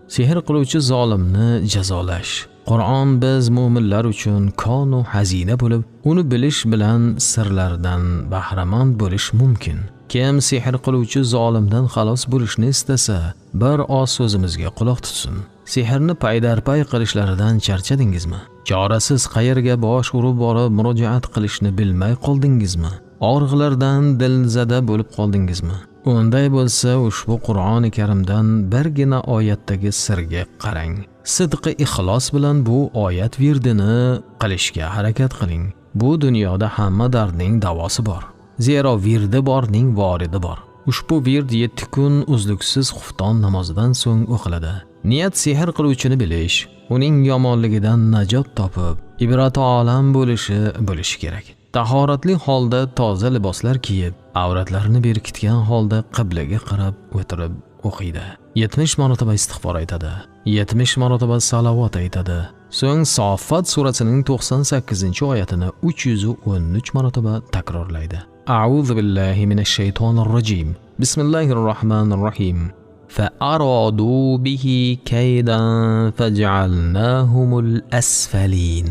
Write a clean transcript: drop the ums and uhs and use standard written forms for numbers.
Sehr qiluvchi zolimni jazolash. Qur'on biz mo'minlar uchun konu xazina bo'lib, uni bilish bilan sirlardan bahramand bo'lish mumkin. Kim sehr qiluvchi zolimdan xalos bo'lishni istasa, bir oz so'zimizga quloq tutsin. Sehrni paydarpay qilishlaridan charchadingizmi? Chorasiz qayerga bosh urib borib murojaat qilishni bilmay qoldingizmi? Og'riqlardan dilzada bo'lib qoldingizmi? Unday bo'lsa, ushbu Qur'oni Karimdan birgina oyatdagi sirga qarang. Sidqi ixlos bilan bu oyat virdini qilishga harakat qiling. Bu dunyoda hamma dardning davosi bor. Zero virdi borning voridi bor. Ushbu vird 7 kun uzluksiz xufton namozidan so'ng o'qiladi. Niyat sehr qiluvchini bilish, uning yomonligidan najot topib, ibrati olam bo'lishi kerak. Tahoratli holda toza liboslar kiyib, avratlarini berkitgan holda qiblaga qarab o'tirib o'qiydi. 70 marotaba istig'for aytadi. 70 marotaba salovat aytadi. So'ng Soffat surasining 98-oyatini 313 marotaba takrorlaydi. A'udhu billahi minash shaytonir rojim. Bismillahir rohmanir rohim. فأرادوا به كيدا فجعلناهم الأسفلين.